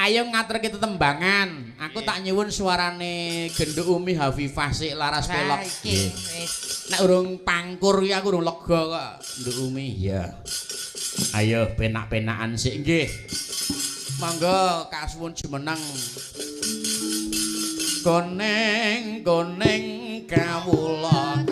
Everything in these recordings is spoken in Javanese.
Ayo ngaturke tetembangan. Aku tak nyuwun suarane Genduk Umi Hafifah sik laras pelok. Iki wis. Nek urung pangkur iki aku urung lega kok, Nduk Umi. Iya. Ayo penak-penakan sik nggih. Monggo kasuwun jumeneng. Koneng koneng kawula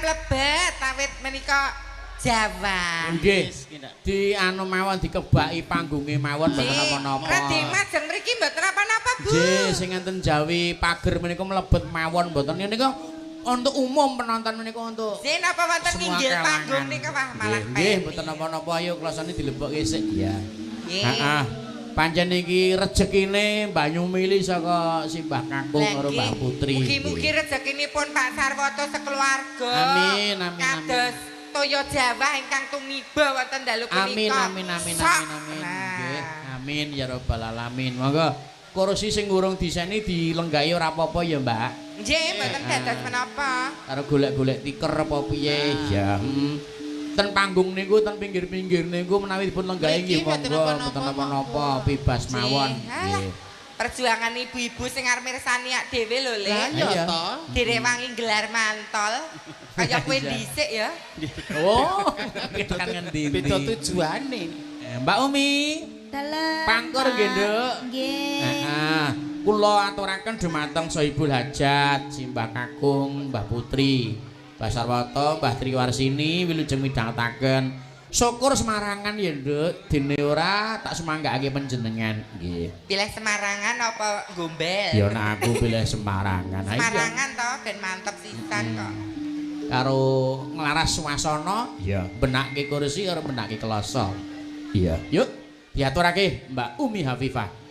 Mlebet awit menika Jawa. Nggih. Di anu mawon dikebaki panggunge mawon mboten napa-napa. Redi majeng mriki mboten napa-napa, Bu. Nggih, sing enten Jawi pager menika mlebet mawon mboten menika untuk umum penonton menika untuk. Nggih, napa wonten inggil panggung nika wah malah. Nggih, mboten napa-napa ayo klosane dilebokke sik. Iya. Nggih. Heeh. Pancen iki rejekine Banyu Mili saka Simbah Kakung karo Mbah Putri. Mugi-mugi rezekinipun Pak Sarwoto sekeluarga. Amin amin. Kados toya Jawa ingkang tumiba wonten dalu punika. Amin amin amin amin amin. Nggih, amin ya rabbal alamin. Monggo kursi sing urung diseni dilenggahi ora apa-apa ya, Mbak. Nggih, mboten dados menapa. Karo golek-golek tiker apa piye ya. Ten panggung niku ten pinggir-pinggir niku menawi dipun lenggahi nggih monggo mboten napa-napa bebas mawon. Nggih. Perjuangan ibu-ibu sing arep mirsani ak dhewe lho, Le. Lah iya to. Direwangi gelar mantol. Kaya kowe dhisik ya. Oh, tekan ngendi. Beda tujuane. Mbak Umi. Dalem. Pangkur nggih, Nduk. Nggih. Heeh. Kula aturaken dumateng Sohibul Hajat, Simbah Kakung, Mbah Putri. Mbah Sarwoto, Mbah Triwarsini wilujeng midhangetaken. Syukur Semarangan ya, Nduk. Dene ora tak semanggakake panjenengan. Nggih. Pilih Semarangan apa Gombel? Ya nek aku pilih Semarangan. Semarangan to ben mantep sisan kok. Karo nglaras swasana, iya, benakke kursi karo benakke kloso. Iya. Yuk, diaturake Mbak Umi Hafifah.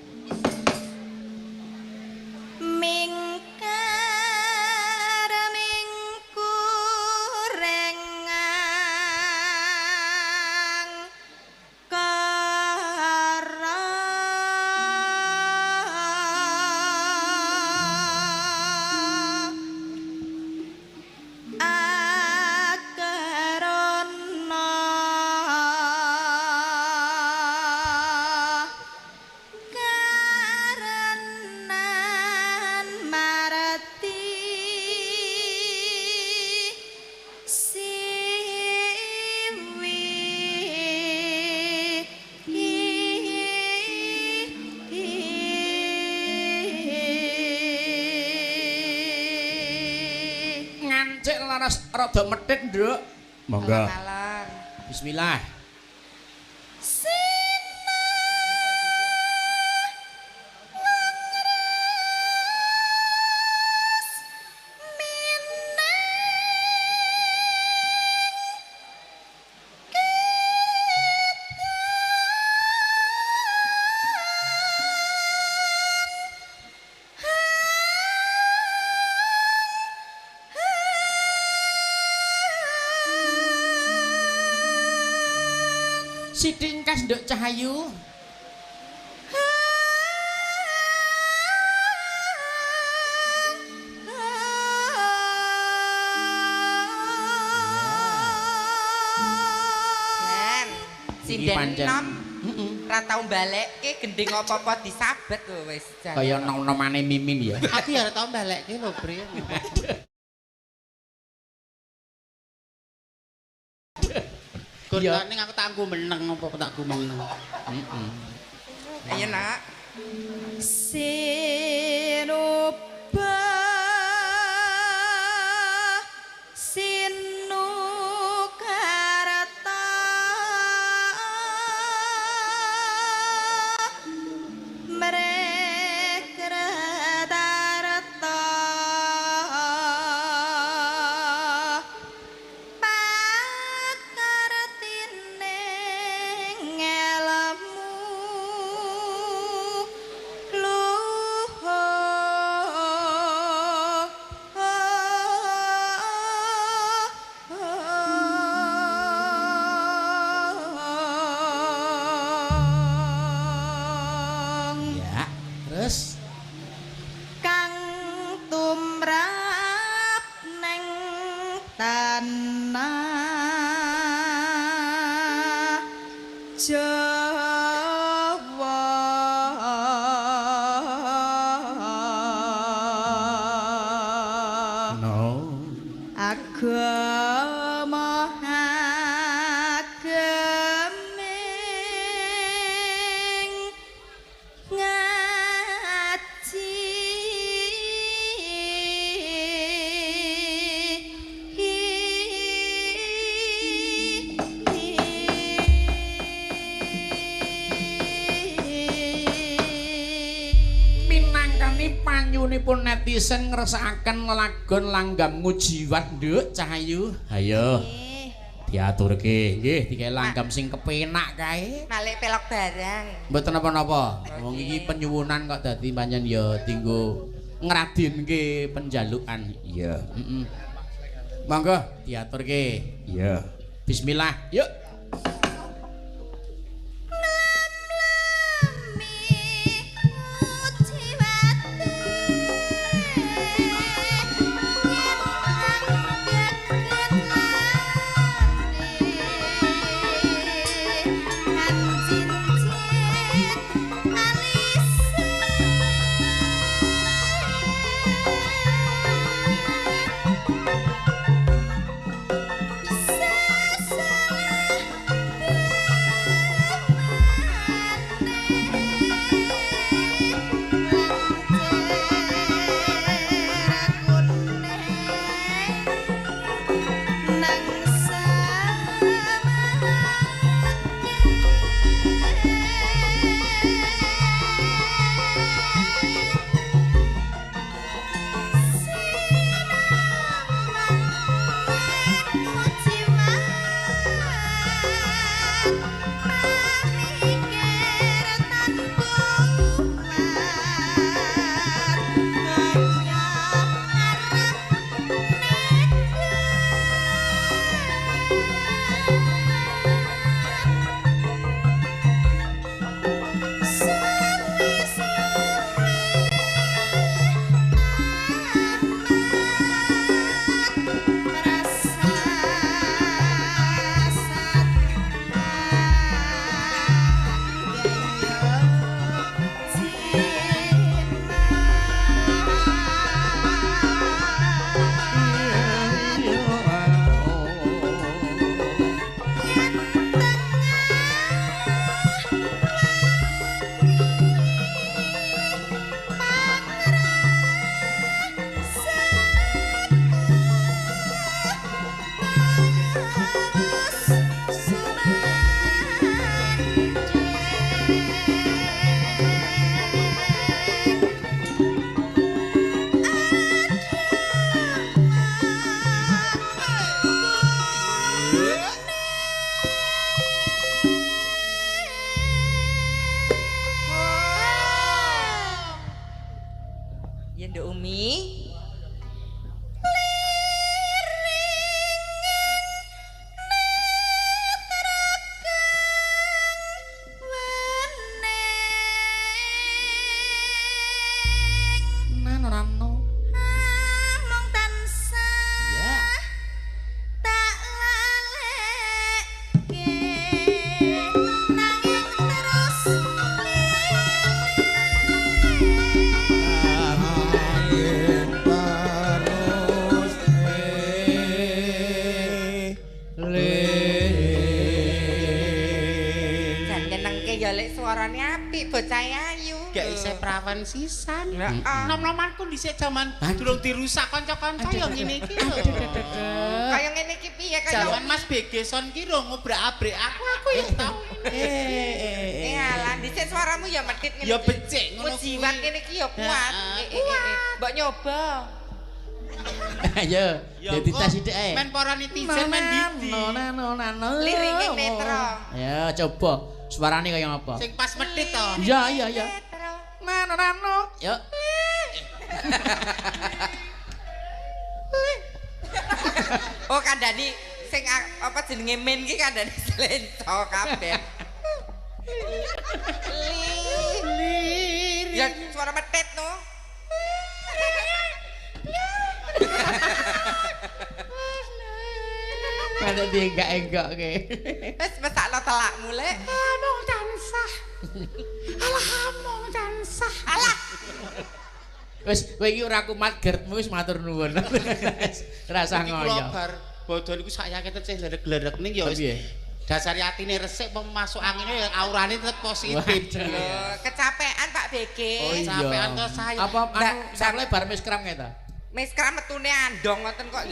Rada metit, Nduk. Monggo. Bismillah. Sithik engkas Nduk Cahayu. Sinden nom. Ra tau balekke gending apa-apa disabet lho wis. Kaya nom-nomane Mimin ya. Aku ya ora tau balekke lho, Bre. Gur ning aku tak nggo meneng apa tak nggo meneng. Heeh. Ayo, Nak. Sinubah sinukarta mrekratarta pakartine ngelmu luhur Ya, terus kang tumrap neng tanah Jawa. No. Agama ageming ngaji Minangkani panyunipun netizen ngrasakaken lelagon langgam ngujiwat nduk Cahayu. Ayo diaturke nggih dikae langgam sing kepenak kae. Malik pelok barang. Mboten napa-napa. Wong iki penyuwunan kok dadi pancen ya dinggo ngradinke penjalukan. Iya, heeh. Monggo diaturke. Iya. Bismillah. Yuk. Ya Nduk Umi. Nano nano. Mung tansah Ya. tak laleke nanging terus Terus Jan nyenengke ya lek suarane apik bocah ayu. Gak isih prawan sisan. Heeh. Nom-nomanku dhisik jaman durung dirusak kanca-kanca ya ngene iki lho. Kaya ngene iki piye kaya Jaman Mas Begeson ki lho ngobrak-abrik aku ya tau. Eh alah dhisik suaramu ya medhit ngene. Ya becik ngono kuwi. Jiwat ngene iki ya kuat. Mbok nyoba. Ayo, dadi tes sithik ae. Men para netizen men didi. Liringe netra. Ya, coba suarane kaya apa? Sing pas medhit to. Iya, iya, iya. Nano nano. Yuk. Oh kandhani sing apa jenenge men ki kandhani slenco kabeh. Ya suara medhit no. Kada dienggak-enggokke. Wis mesakno telakmu lek. Amung tansah. Alah amung tansah. Alah. Wis kowe iki ora kumat gertmu wis matur nuwun. Rasah Iki kula ngoyo. bar bodho niku sayake tesih lerek-lerek ning ya wis. Dasare atine resik apa masuk angine ya aurane tetep positif. Waduh. Kecapean Pak BG. Oh iya. Kecapean to saya. Apa anu sakle bar miskram kae ta? Miskram metune andong ngoten kok.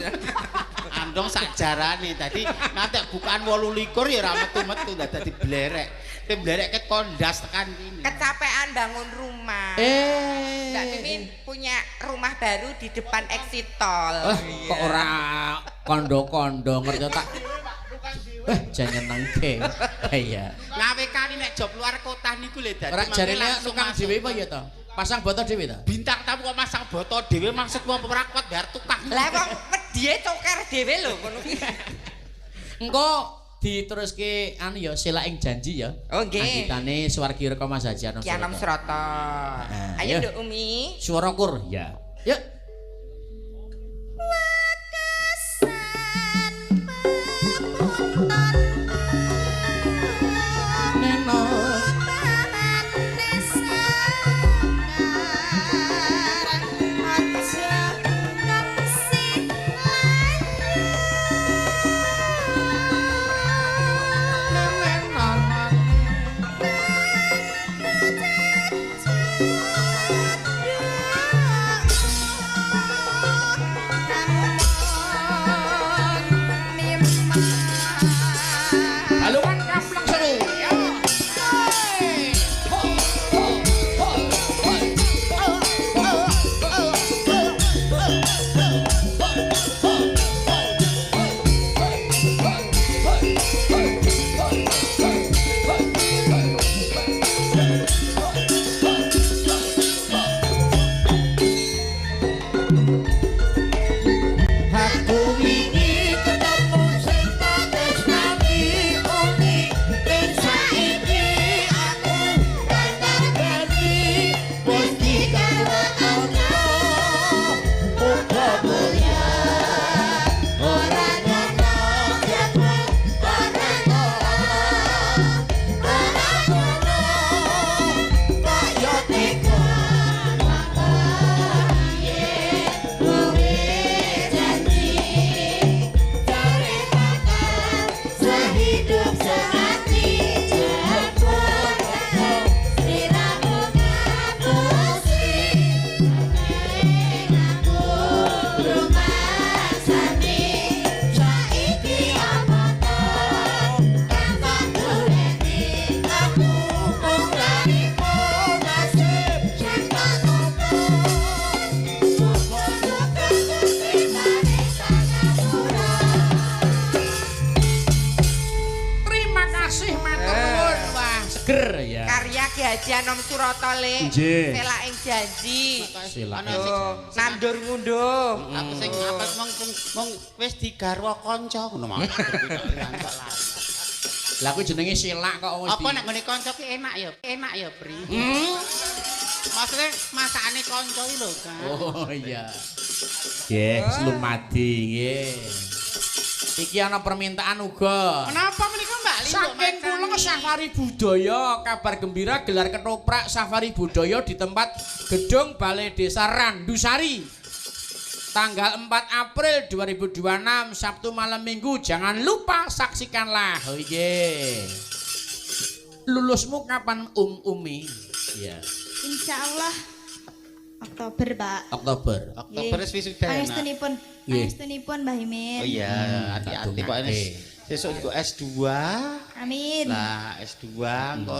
Andong sak jarane dadi ngantek bukaan 28 ya ora metu-metu dadi blerek. Te blerek ket kondas tekan kene. Kecapean bangun rumah. Mbak Mimin punya rumah baru di depan exit tol. Kok ora kondo-kondo ngerti tak. Jan nyenengke. Iya. Ngawekani nek job luar kota niku lho dadi Ora jarene tukang dhewe apa ya to? Pasang boto dhewe ta? Bintang tamu kok masang boto dhewe maksudmu apa ora kuat bayar tukang. Lah wong wedhiye coker dhewe lho ngono ki. Engko diteruske anu ya selak ing janji ya. Oh nggih. Anggitane Swargi Reka Mas Haji Anom Ki Anom Srata. Ayo Nduk Umi. Swara kur ya. Yuk. Wekasan pepunton Neno Balungan kampleng seru. Ya. Hey. Ho, ho, ho, ho, ho, ho, ho, Aku wingi ketemu sing tak tresnani uni ning saiki aku bantar ganti wis digawe Allah muga mulya ora ngono jebul ora ngono ora ngono kaya tega piye janji jare bakal sehidup sehati jebul sliramu ngapusi aku rumangsani saiki apa to kang tak duweni aku mung lariku nasib sing tak tuku. Terima kasih matur nuwun. Wah, seger ya. Karya Ki Haji Anom Surata le. Nggih. Selak ing janji. Selak. Ana sing Nandur ngunduh. aku sing apa mong mong wis digarwa kanca ngono mau. Lah kuwi jenenge selak kok wis. Apa nek nggone kanca ki enak ya? Enak ya, Pri. Maksudnya masakane kanca iki lho, Kang. Oh iya. Nggih, slumadi nggih. Iki ana permintaan uga. Kenapa menika Mbak Li? Saking kula Safari Budaya, kabar gembira gelar ketoprak Safari Budaya di tempat Gedung Balai Desa Randusari. Tanggal 4 April 2026 Sabtu malam Minggu, jangan lupa saksikanlah. Oh iya. Lulusmu kapan Umi? Iya. Insyaallah Oktober, Pak. Oktober. Oktober wis wisuda ya, Nak? Pangestunipun, Nggih. pangestunipun Mbah Imin. Oh iya, hati-hati kok dongake. Sesuk untuk S2. Amin. Lah, S2 engko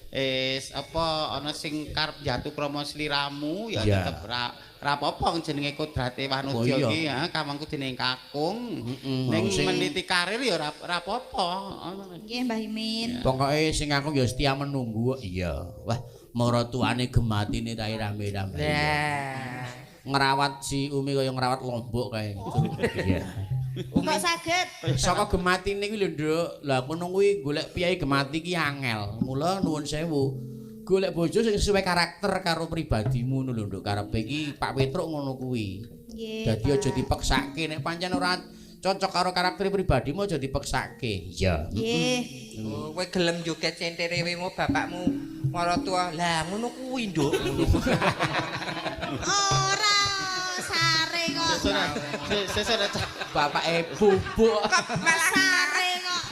es apa ana sing karep jatuh krama sliramu ya tetep ra apa-apa jenenge kodrate Wanudya Oh iya. iki ha kamangku jenenge kakung. Ning Ning meniti karir ya ora ora apa-apa. Nggih Mbah Imin. Pokoke sing aku ya setia menunggu. Iya. Wah, maratuane gematine rai rame-rame. Lah. Ngrawat si Umi kaya ngrawat lombok kae. Iya. Kok saged? Saka gematine kuwi lho, Nduk. Lah kono kuwi golek piyayi gemati ki angel. Mula nuwun sewu. Golek bojo sing sesuai karakter karo pribadimu ngono lho, Nduk. Karepe iki Pak Petruk ngono kuwi. Nggih. Dadi aja dipeksake nek pancen ora cocok karo karakter pribadimu aja dipeksake. Iya. Nggih. Oh, kowe gelem joget senterewemu bapakmu maratuwa. Lah ngono kuwi, Nduk. Ora sare kok. Sesuk Bapake bubuk. Kok malah Sare kok.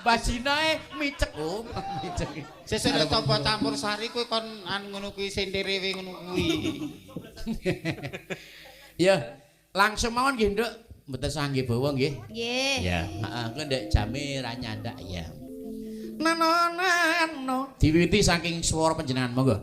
Bajinae micek. Oh, micek. Sesuk nek tampa campur sari kowe kon anu ngono kuwi senterewe ngono kuwi. Ya, langsung mawon nggih, Nduk. Mboten sangge bawa nggih. Nggih. Ya, heeh, kuwi ndek jame ra nyandak ya. Nano nano. Diwiwiti saking swara panjenengan, monggo.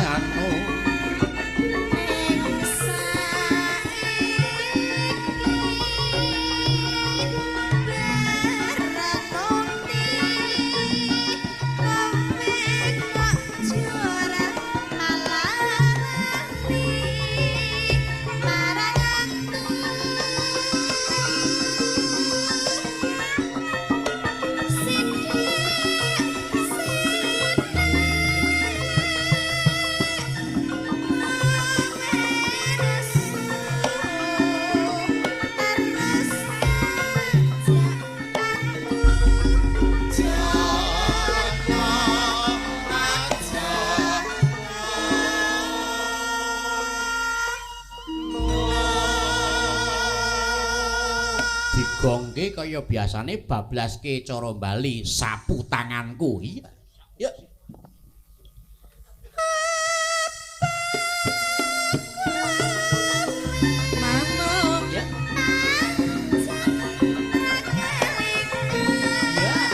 Anu. Digongke kaya biasane bablaske cara Bali sapu tanganku. Iya. Ya. Manuk. Ya. Ya. Yeah.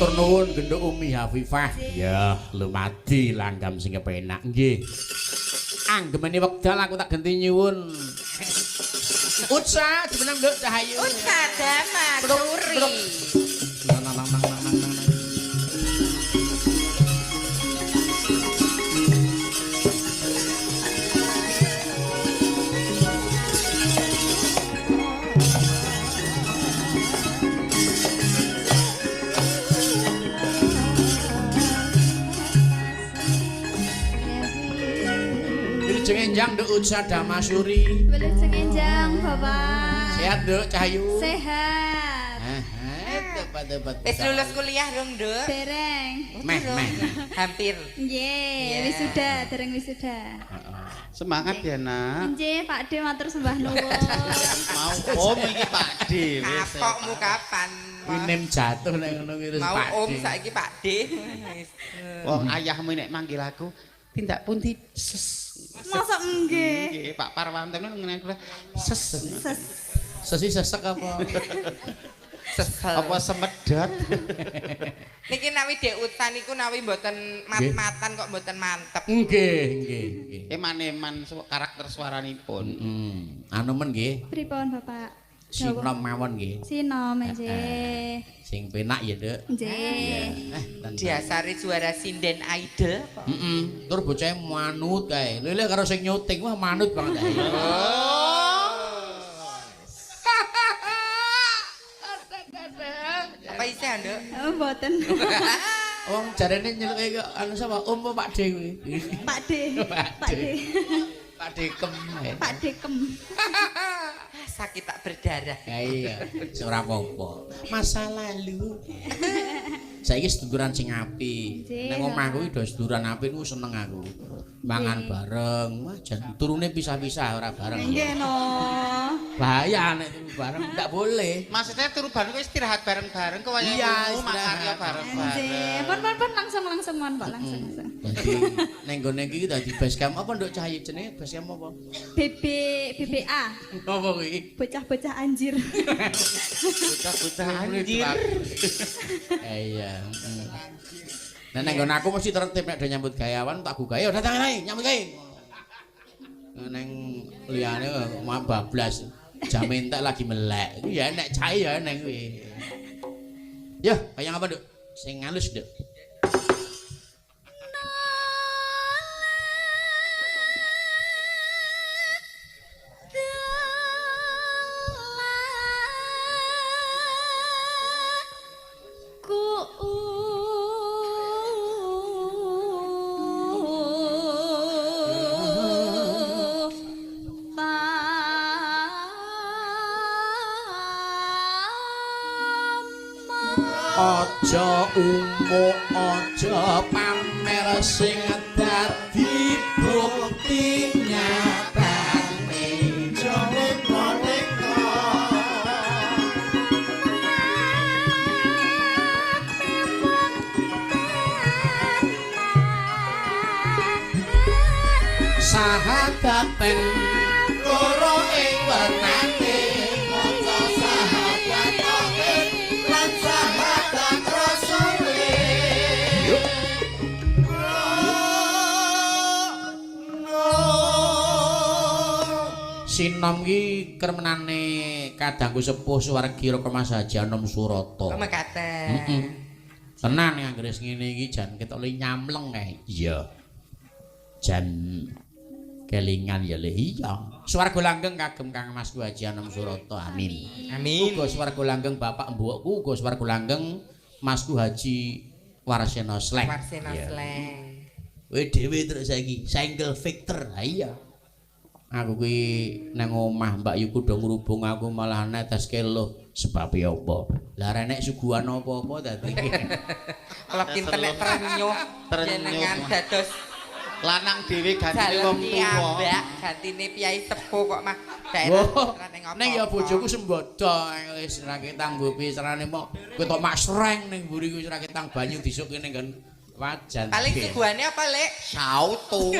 Matur nuwun genduk Umi Hafifah. Ya, lumadi langgam sing kepenak nggih. Anggemene wekdal aku tak genti nyuwun. Utsa dimenang Nduk Cahayu. Utsa Damasuri. Nang nang nang nang nang nang. Wilujeng enjang Nduk Utsa Damasuri. Wilujeng enjang, Bapak. Sehat Nduk Cahayu. Sehat. Tepat-tepat. Wis lulus kuliah dong, Nduk? Dereng. Meh meh. Hampir. Nggih, wisuda, dereng wisuda. Semangat ya, Nak. Nggih, Pak D matur sembah nuwun. Mau om iki Pak D wis. Kapokmu kapan? Winem jatuh nek ngono kuwi terus Mau Pak om D. saiki Pak D. Wong ayahmu nek manggil aku tindak pundi ses. Mosok nggih. Nggih, Pak Parwanto ngene kula ses. Ses. Sesi sesek apa? Sesel. Apa semedot? Niki nawi Dek Utsa niku nawi mboten mat-matan kok mboten mantep. Nggih, nggih, nggih. Eman-eman karakter suaranipun. Anu men nggih, Pripun, Bapak? sinom mawon nggih. Sinom nggih. Sing penak ya, Nduk. Nggih. Diasari juara sinden idol kok. Heeh. Tur bocahe manut kae. Lha karo sing nyuting wah manut banget kae. Apa isih, Nduk? Oh, mboten. Wong jarene nyeluke kok anu sapa? Om apa Pak D kuwi? Pak D. Pak D. Pak D kem. Pak D kem. Sakit tak berdarah. Ya iya, ora apa-apa. Masa lalu. Saiki seduluran sing apik. Nang omah kuwi do seduluran apik ku seneng aku. Mangan bareng, wah jan turune pisah-pisah ora bareng. Nggih no. Bahaya nek turu bareng ndak boleh. Maksudnya turu bareng kok istirahat bareng-bareng kok wayahe Iya, makan ya istirahat. bareng-bareng. Nggih, pun pun pun langsung langsung mon, Pak, langsung langsung. Dadi neng gone iki dadi base camp apa Nduk Cahayu jenenge base camp apa? BB BBA, Apa kuwi? bocah-bocah anjir. Bocah-bocah anjir. Iya. Nah neng gone aku mesti tertib nek do nyambut gawe awan tak gugahe ya datang ae nyambut gawe. Neng liyane mah bablas. Jam entek lagi melek. Iku ya enek cahe ya enek kuwi. Yo, kaya apa, Nduk? Sing halus, Nduk. Aja umuk, aja pamer sing dadi bukti nyatane. Sahadaten loro ing wernane maca sahadat tauhid lan sahadat rasule. Sinom ki kremenane kadangku sepuh suwargi Raka Mas Haji Anom Surata. Kok mekaten. Heeh. Tenan nek anggere ngene iki jan ketok le nyamleng kae. Iya. Jan kelingan ya le iya. Swarga langgeng kagem Kang Masku Haji Anom Surata. Amin. Amin. Uga swarga langgeng bapak mbokku, uga swarga langgeng Masku Haji Warsena Sleng. Warsena Sleng. Kowe dhewe terus saiki single victor. Ha iya. Aku kuwi nang omah Mbak Yuku do ngrubung aku malah netes keluh sebab apa? Lah renek suguhan apa-apa dadi. Kalau kinten nek trenyuh jenengan dados lanang dhewe gantine wong tuwa. Mbak gantine piyai sepuh kok mah daerah Ning ya bojoku sembodo wis ra ketang mbok pisrane mok ketok mak sreng ning mburi kuwi ora ketang banyu disuke ning nggon wajan. Paling suguhane apa, Lek? Sauto.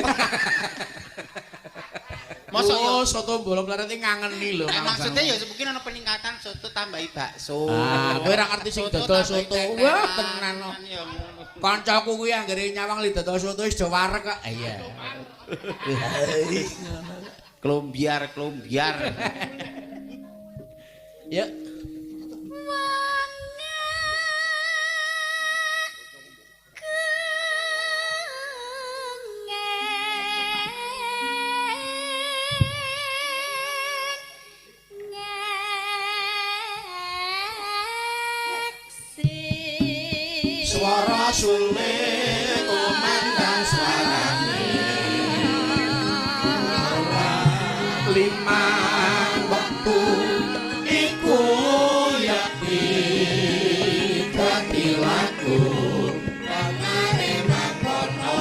Mosok yo Oh, soto bolong pleret iki ngangeni lho. Nek maksudnya ya mungkin ana peningkatan soto tambahi bakso. Ah, kowe ora ngerti sing dodol tambahi soto. tetelan, Wah, tenan no. kan ya ngono. Kancaku kuwi anggere nyawang li dodol soto wis do wareg kok. Iya. Klombiar, klombiar. Ya. Swara sulit kumandang suarane. Lima wektu iku yakti dadi laku pangare makono.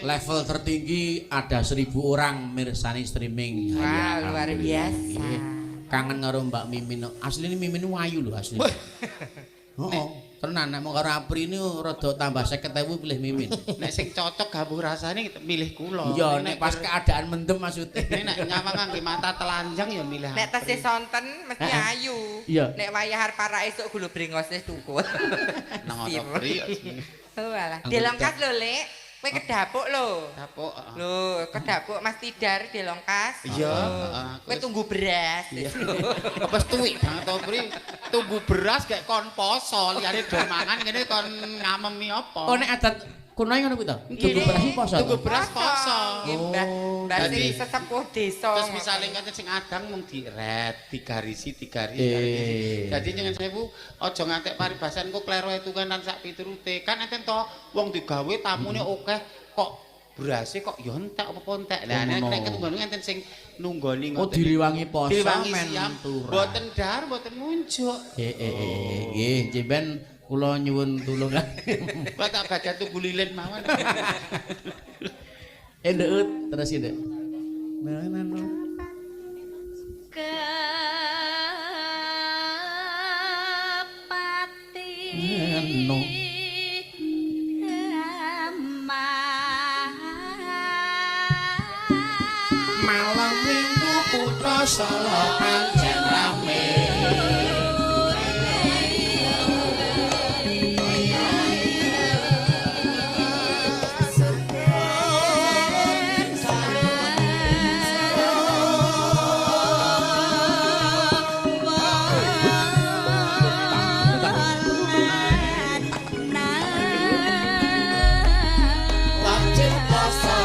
Level tertinggi ada 1000 orang mirsani streaming. Wah, Ya, luar alhamdulillah. biasa. Iya. Kangen karo Mbak Mimin. Asline Mimin ayu lho asline. Heeh. Tenan nek mau karo Apri ini rada tambah 50.000 pilih Mimin. Nek sing cocok gabung rasane milih kula. Iya, nek pas keadaan mendem maksudnya. Nek nek nyawang ngangge mata telanjang ya milih. Nek Apri. tesih sonten mesti ayu. Iya. Nek wayah arep para esuk gula brengose tukul. Nang ono Apri. Oh alah. Delongkas lho, Lek. Kowe kedapuk lho. Dapuk. Lho, kedapuk Mas Tidar delongkas. Iya, heeh. Kowe tunggu beras. Apa tuwik banget to, Pri? Tunggu beras gak kon poso, liyane do mangan kene kon ngamemi apa. Oh, nek adat kuno ngono kuwi to? Tunggu beras iki poso. Tunggu beras poso. Nggih, Mbah. Mbah sing Jadi- sesepuh desa. Terus misalnya ngeten sing adang mung diret, digarisi, digarisi, Eh. digarisi. Dadi nyengen sewu aja ngantek paribasan kok klero hitungan lan sak piturute. Kan enten to wong digawe tamune akeh kok berase kok ya entek apa entek. Lah nek Ngono. nek ketunggon enten sing nunggoni Oh, ngoten. direwangi poso Direwangi men siam, turah. Mboten dahar, mboten ngunjuk. Nggih, jemben kula nyuwun tulung. Kula tak baca tunggu lilin mawon. Nduk, terus iki, Nduk. Nah, nah, nah. Kepati No. Malam Minggu kutha Solo pancen rame. Wajib poso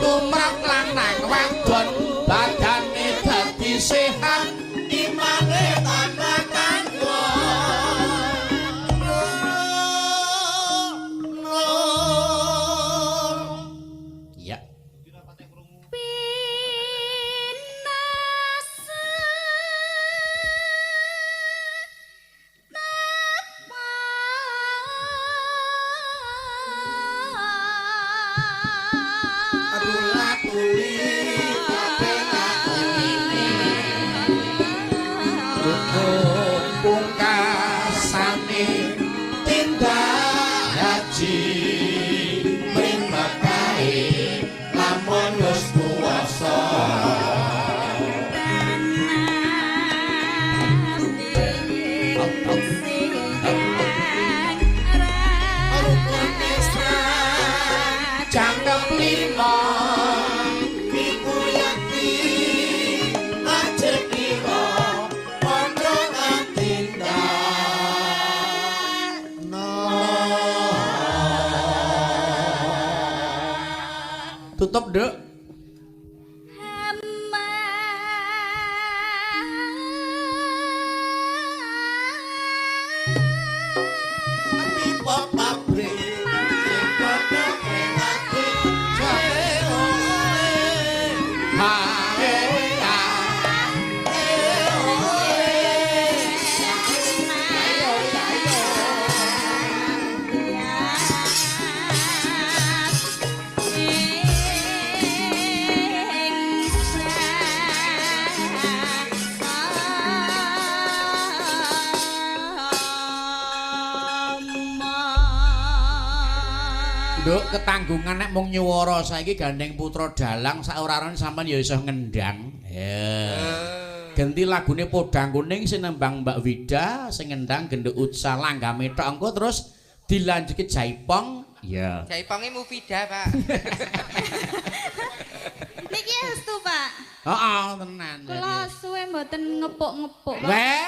tumrap lanang wadon badane dadi sehat imane tambah kanggo. Ya. Rukun pungkasane tindak haji mring Mekahe lamun wis kuwasa. Rukun Islam jangkep lima iku yakti ajeg kira padha katindakno. Tutup, Nduk. Pipa pabrik sing padha ngati jae. Ha e a e o. Nduk ketanggungan nek mung nyuwara saiki gandeng putra dalang sak ora-orane sampean ya iso ngendang. Ya. Genti lagune Podang Kuning sing nembang Mbak Wida, sing ngendang Genduk Utsa langgame tok engko terus dilanjutke Jaipong. Iya. Jaiponge Mufida, Pak. Niki estu, Pak. Heeh, tenan. Kula suwe mboten ngepuk-ngepuk, Pak. Weh.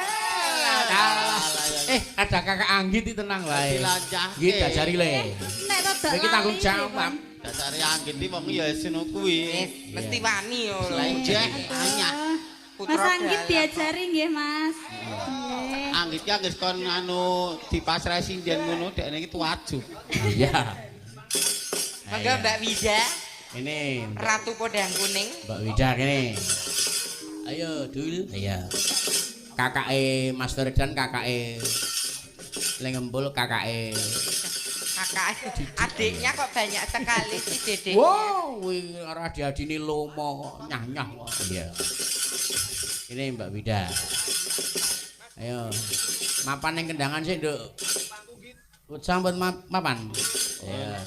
Ada kakak Anggit iki tenang wae. Dilancahke. Nggih, dajari le. Nek rada Iki tanggung lali, jawab. Pak. Dasare Anggit iki wong ya isin kuwi. Wis mesti wani yo. Lenjeh anyah. Putra Mas Anggit dalang. diajari nggih, Mas. Nggih. Anggit ki anggere kon anu dipasrai sinden ngono dekne iki tuaju. Iya. Monggo Mbak Wida, Ini Ratu Podang Kuning. Mbak Wida kene. Ayo, Dul. Iya. Kakake Mas Ferdan, kakake Lengembul, kakake. Kakak, adiknya kok banyak sekali sih dedeknya. Wow, kuwi karo adi-adine lomo nyah-nyah kok. Iya. Ini Mbak Wida. Ayo. Mapan ning kendangan sik, Nduk. Sampun mapan. Iya.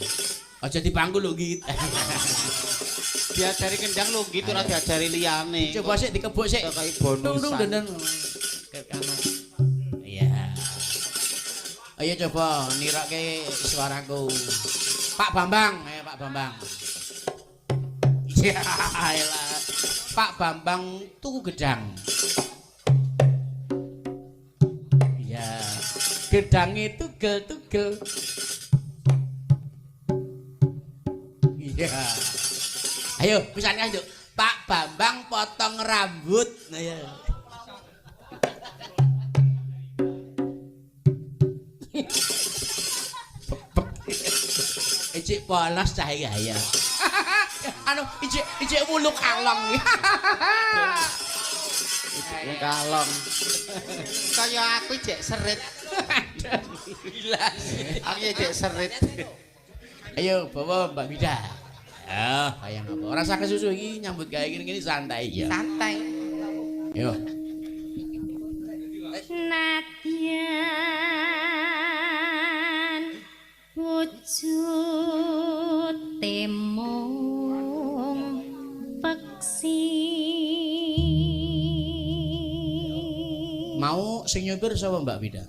Aja dipangku lho, Git. Diajari kendang lho gitu ora diajari liyane. Coba sik dikebuk sik. Kayak Dung dung bonusan. denden. Iya. Ayo coba nirake suaraku. Pak Bambang, ayo Pak Bambang. Iya, elah. Pak Bambang tuku gedang. Iya. Gedange tugel-tugel. Iya. Ayo, pisan yuk. Pak Bambang potong rambut. Nah, ya. Ijik polos cah iki ya. Anu ijik ijik wulu kalong. Wong kalong. Kaya aku jek serit. Gila. Aku ya jek serit. Ayo bawa Mbak Wida. Ah, kaya ngapa? Ora usah kesusu iki nyambut gawe ngene-ngene santai ya. Santai. Ayo. Nadyan wujud temung peksi. Mau sing nyupir sapa Mbak Wida?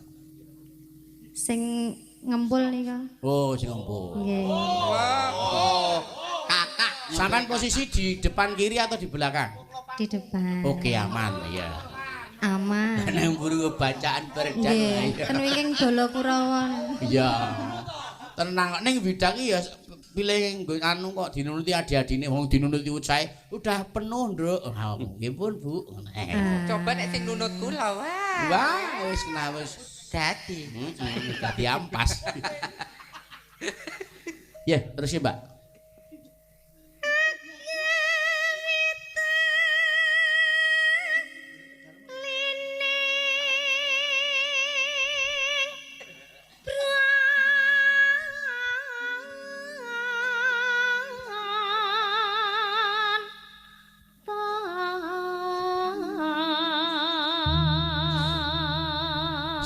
Sing ngempul nika. Oh, sing ngempul. Nggih. Oh, kakak. Sampean posisi di depan kiri atau di belakang? Di depan. Oke, aman ya. Aman. Nang mburi bacaan berdan. Nggih, ten wingking Dolo Kurawa. Iya. Tenang kok ning bidang iki ya pilih nggo anu kok dinunuti adi-adine wong dinunuti ucahe udah penuh, Nduk. Ah, nggih pun, Bu. Ah. Coba nek sing nunut kula, wah. Wah, wis kena wis. Dadi. Heeh, dadi ampas. Ya, terus ya, Mbak.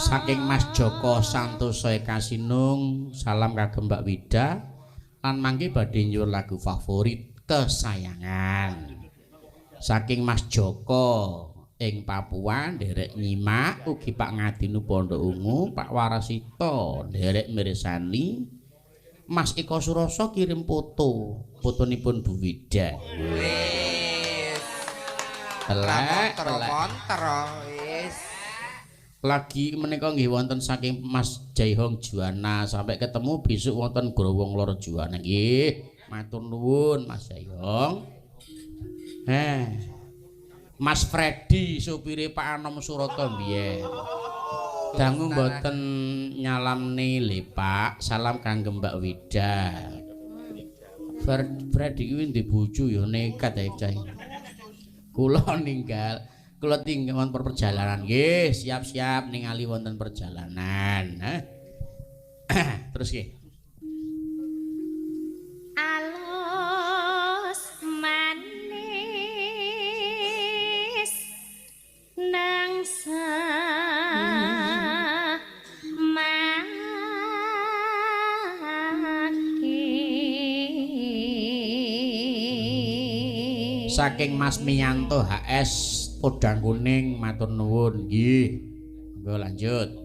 Saking Mas Joko Santoso Kasinung, salam kagem Mbak Wida lan mangke badhe nyuwun lagu favorit kesayangan. Saking Mas Joko ing Papua nderek nyimak ugi Pak Ngadinu Pondok Ungu, Pak Warasito nderek mirsani. Mas Eko Suroso kirim foto, fotonipun Bu Wida. Wis. Telek, telek. Monter, wis. Lagi menika nggih wonten saking Mas Jaihong Juwana, sampai ketemu besok wonten Growong Lor Juwana nggih. Matur nuwun Mas Jaihong. Mas Freddy supire Pak Anom Surata mbiyen. Dangu mboten nyalamne le Pak, salam kangge Mbak Wida. Freddy kuwi ndek bojo ya nekat ae cah. Kula ninggal kula tinggal wonten perjalanan nggih, siap-siap ningali wonten perjalanan. Hah? Terus nggih. Alus manis Saking Mas Miyanto HS Podang Kuning matur nuwun nggih. Monggo lanjut.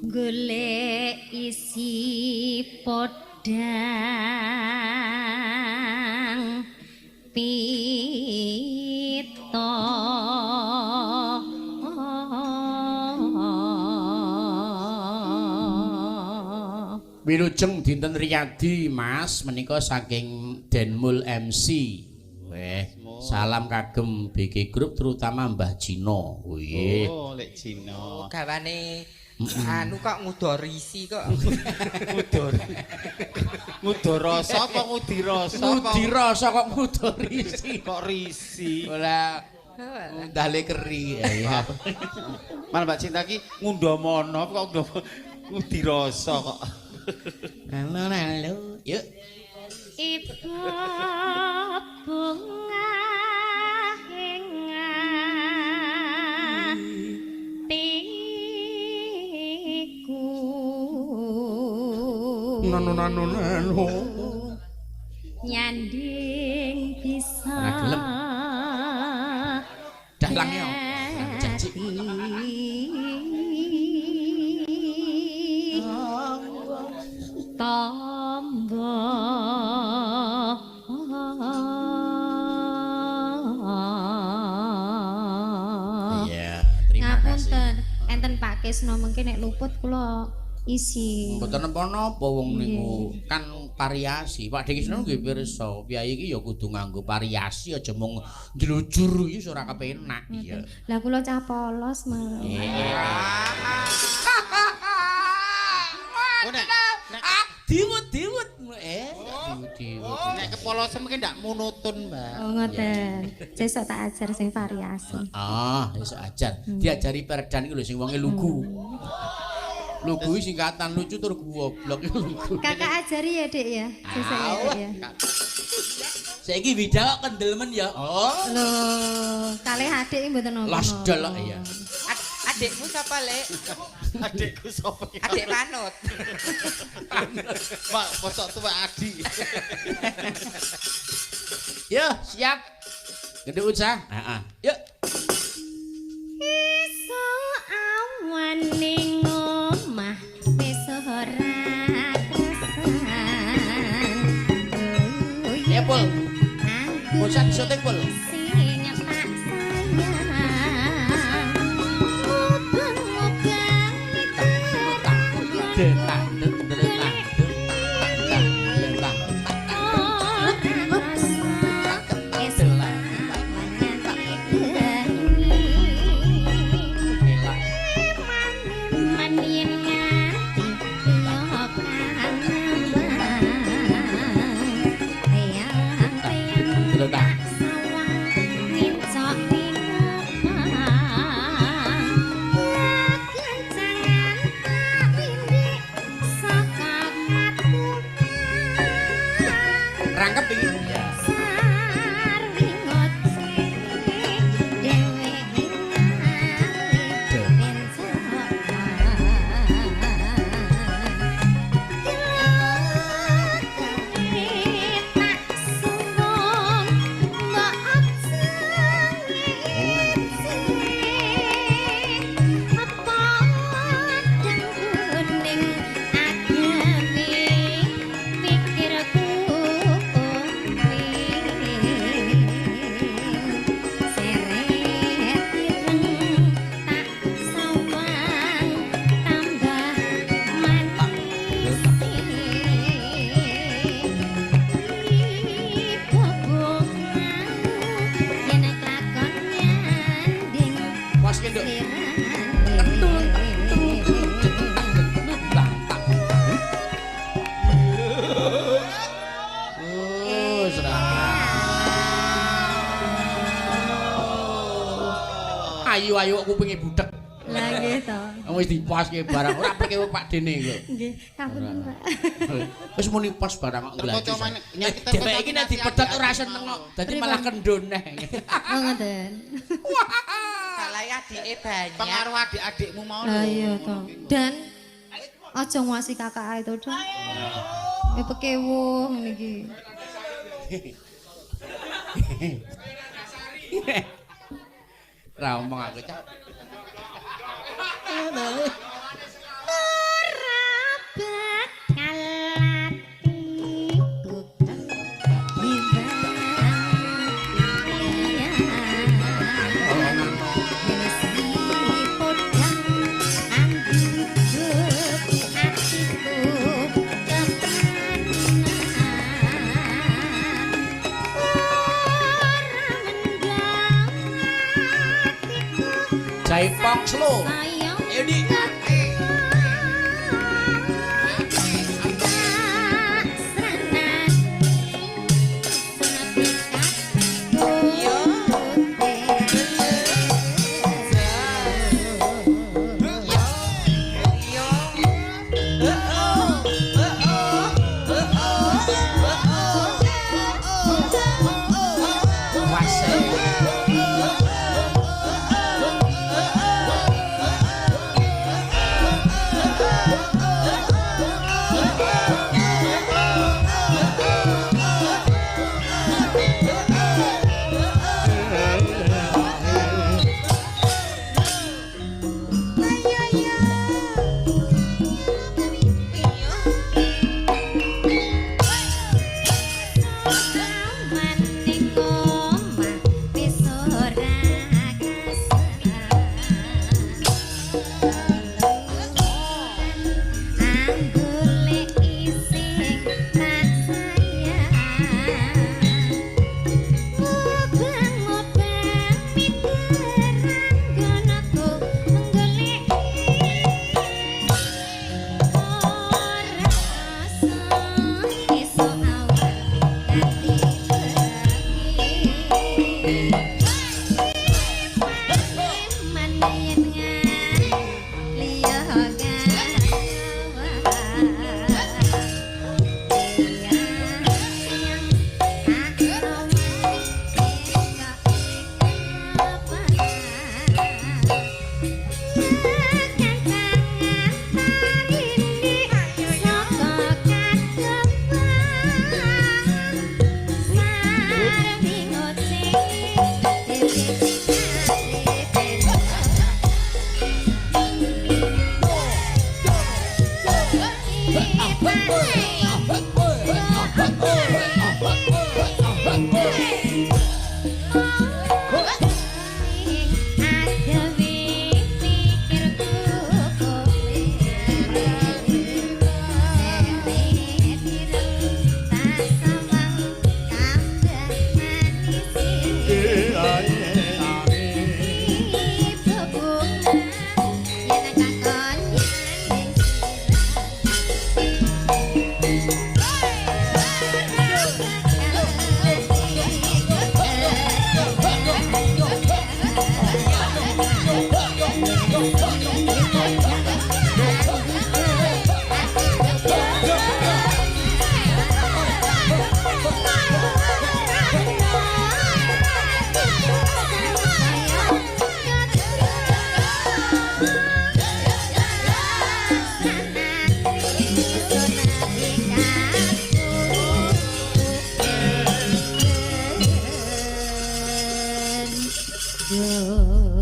Golek isi podang pita. Wilujeng dinten Riyadi Mas menika saking Denmul MC. Weh, salam kagem BG Group terutama Mbah Cino. Wih. Oh, Lek Cino. Gawane anu kok ngudorisi kok. Ngudor. Ngudorasa apa ngudirasa? Ngudirasa kok ngudorisi. Kok risi. Ora ndale keri. Ya. Malah Mbak Cinta ki ngundamono kok ngudirasa kok. Halo halo. Yuk. Ibu bunga ing atiku. Nanu nanu nanu. Nyanding bisa. Ora gelem. Dalange janji. Tombo. Iya, terima kasih. Ngapunten, enten Pak Kisno mungkin nek luput kula isi. Mboten napa-napa wong niku kan variasi. Pak Kisno nggih pirsa, piyayi iki ya kudu nganggo variasi aja mung njlujur iki ora kepenak. Iya. Lah kula cah polos malah. Oh, nek Diwut-diwut. Diwut-diwut. nek kepolosen mungkin ndak monoton, Mbak. Oh ngoten. Sesuk tak ajar sing variasi. Ah, sesuk ajar. Diajari perdan iku lho sing wonge lugu. Lugu iki singkatan lucu tur goblok iku lugu. Kakak ajari ya, Dik ya. Sesuk ya, Dik ya. Saiki Wida kok kendel men ya. Oh. Lho, kalih adik iki mboten napa. Los delok ya. Adikmu sapa, Lek? Adikku sapa? Adik manut. Pak, mosok tuwek adi. Yo, siap. Genduk usah. Heeh. Yuk. Iso awan ning omah wis ora kresan. Ya, Pul. Bocah disoting, Pul. Sing tak sayang. Mubeng-mubeng Detak, detak, detak, detak. Detak. Rangkep iki. Ya. Pas ki, Nduk. Oh, Ayu ayu kok kupinge budek. Lah nggih to. Wong wis diposke barang ora perkewo Pak Dene kok. Nggih, kapunten, Pak. Wis muni pos barang kok Terkoco nggladi. maneh. Ya, kita Dheweke iki nek dipedhot ora seneng kok. Dadi malah kendho neh. Oh, ngoten. Salah adike banyak. Pengaruh adik-adikmu mau Lah lho. iya to. Dan aja nguasi kakak ae to, Dong. Ya pekewo ngene iki. Ra omong aku cak. Ora bakal atiku Jaipong slow. Ayo Dik.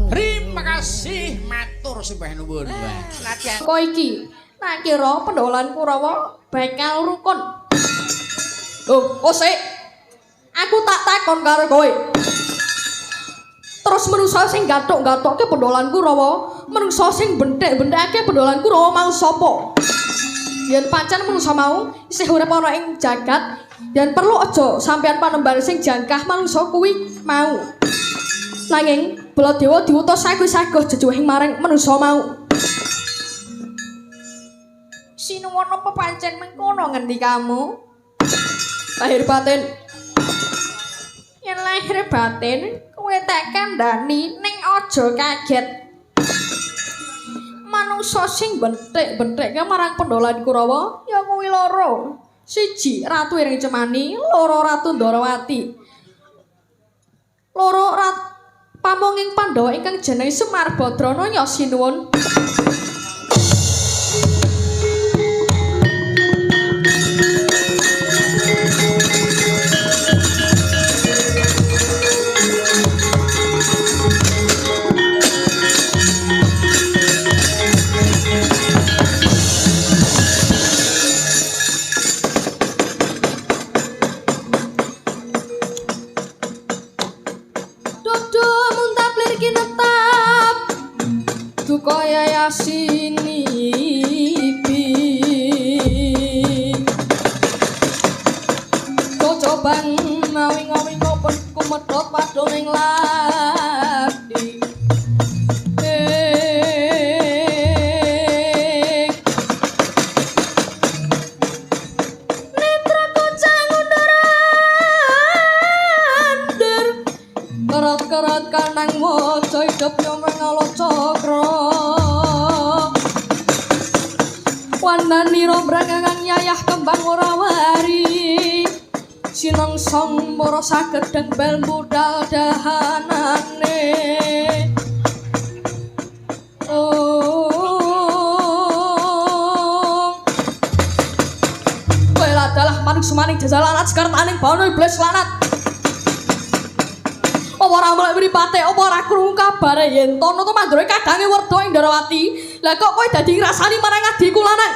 Terima kasih matur sembah nuwun. Kok iki tak kira pendolan Kurawa bakal rukun. Loh, kok sik? Aku tak takon karo kowe. Terus menungsa sing gathuk-gathukke pendolan Kurawa, menungsa sing benthek-benthekake pendolan Kurawa mau sapa? Yen pancen menungsa mau isih urip ana ing jagat, yen perlu aja sampeyan panemban sing jangkah manungsa kuwi mau. Nanging Baladewa diutus aku sagoh jejuhing maring manungsa mau. Sinuwun apa pancen mengkono ngendikamu? Lahir batin. Yen lahir batin, kowe tak kandhani ning aja kaget. Manungsa sing benthek-benthekke marang pendolan Kurawa ya kuwi loro. Siji Ratu Ireng Cemani, loro Ratu Ndorowati. Loro pamonging Pandhawa ingkang jenenge Semar Badrana ya sinuwun. Kaya yasini bi cocoban nawing-awing open kumedhot padha ning ladi netra kocang undur andur kerot-kerot kanang waca idep yo mengalo cakra wanani rombrang yayah kembang ora wari sinongsong mara sagedheng bel budal dahanane oh kowe adalah manungsa maning jajal lanat sekartaning bano iblis lanat. Apa ora melek mripate, apa ora krungu kabare yen tono to mandure kadange werda ing Ndarawati. Lah kok kowe dadi ngrasani marang adhiku lanang?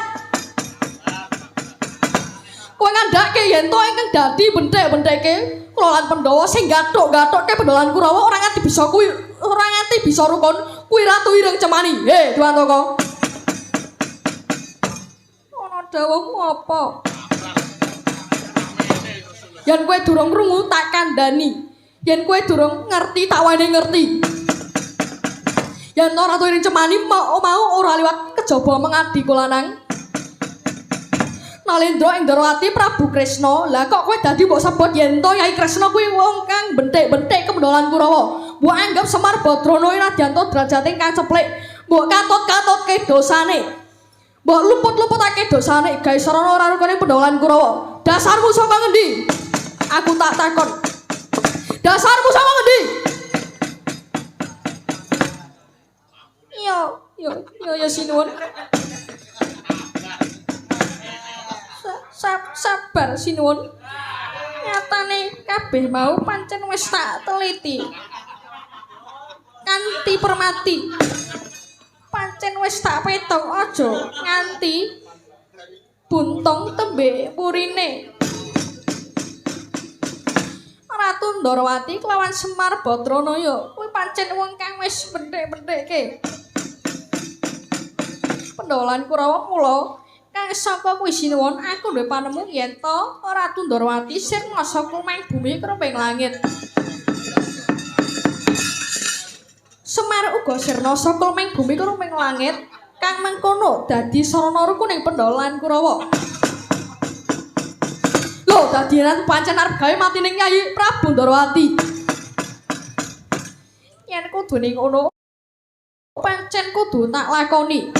Kowe ngandhake yen to ingkang dadi benthek-bentheke kula lan Pandhawa sing gathuk-gathukke pendolan Kurawa ora nganti bisa kuwi, ora nganti bisa rukun kuwi Ratu Ireng Cemani. He, Dwantaka. Ana dawuhmu apa? Yen kowe durung krungu tak kandhani. Yen kowe durung ngerti tak wani ngerti. Yen ora Ratu Ireng Cemani mau ora liwat kejaba mengadi lanang. Nalendra ing Ndarawati Prabu Kresna. Lah kok kowe dadi mbok sebut yen to Yai Kresna kuwi wong kang benthek-benthek kemendolan Kurawa. Mbok anggap Semar Badrana Radyanto derajate kang ceplik. Mbok katut-katutke dosane. Mbok luput-luputake dosane gawe sarana ora rukune pendolan Kurawa. Dasarmu saka ngendi? Aku tak takon. Dasarmu saka ngendi? Yo, yo, yo, yo sinuwun. Sabar sinuwun. Nyatane kabeh mau pancen wis tak teliti. Kanthi permati. Pancen wis tak petung aja nganti buntung tembe purine. Ratu Ndarawati kelawan Semar Badranaya kuwi pancen wong kang wis benthek-benthekke pendolan Kurawa. Mula kang saka kuwi sinuwun aku duwe panemu yen to Ratu Ndarawati sirna saka kumeng bumi kreping langit. Semar uga sirna saka kumeng bumi kreping langit kang mengkono dadi sarana rukuning pendolan Kurawa. Lho dadi ratu pancen arep gawe matining Kyai Prabu Ndarawati. Yen kudune ngono pancen kudu tak lakoni.